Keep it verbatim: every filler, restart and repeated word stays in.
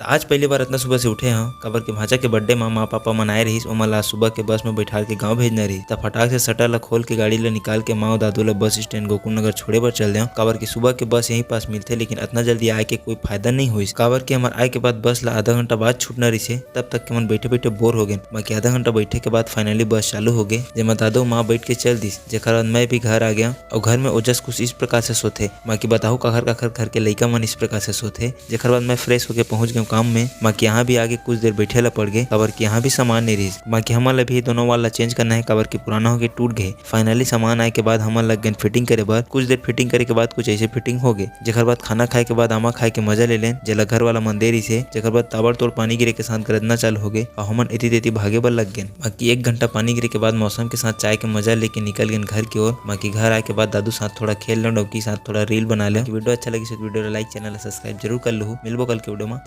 त आज पहली बार इतना सुबह से उठे हंव, काबर के भांचा के बर्थडे म माँ पापा मन आए रहिस, ओमन ला सुबह के बस में बैठार के गांव भेजना रहिस। त फटाक से शटर ला खोल के गाड़ी ला निकाल के माँ अउ दादू ला बस स्टैंड गोकुल नगर छोड़े बर चल देंव, काबर के सुबह के बस यहीं पास मिलथे, लेकिन इतना जल्दी आए के कोई फायदा नहीं होइस, काबर के हमर आए के बाद बस ला आधा घंटा बाद छूटना रहिसे। तब तक के मन बैठे बैठे बोर हो गेन। बाकी आधा घंटा बैठे के बाद फाइनली बस चालू हो गे, जेमा दादू माँ बैठ के चल दिस, जेकर बाद मैं भी घर आ गया। और घर में ओजस कुछ इस प्रकार से सोथे, बाकी बताहू काखर काखर घर के लइका मन इस प्रकार से सोथे। जेकर बाद मैं फ्रेश होके पहुंच गया काम में। बाकी यहाँ भी आगे कुछ देर बैठे ला पड़ गए, काबर कि यहाँ भी सामान नहीं रहिस। बाकी हमन ला भी दोनों वाल ला चेंज करना है, काबर कि पुराना होके टूट गए। फाइनली सामान आए के बाद हमन लग गए फिटिंग करे बर। कुछ देर फिटिंग करे के बाद कुछ ऐसे फिटिंग हो गए, जेकर बाद खाना खाए के बाद आमा खाए के मजा ले लेन, जेला घर वाला मन दे रहिसे। जेकर बाद ताबड़तोड़ पानी गिरे के साथ गरजना चालू हो गए और हमन एती तेती भागे बर लग गेन। बाकी एक घंटा पानी गिरे के बाद मौसम के साथ चाय के मजा लेके निकल गेन घर की ओर। बाकी घर आए के बाद दादू साथ थोड़ा खेल लेन, डौकी साथ थोड़ा रील बना लेन। वीडियो अच्छा लगी तो वीडियो ला लाइक, चैनल ला सब्सक्राइब जरूर कर लूहू। मिलबो कल के वीडियो में।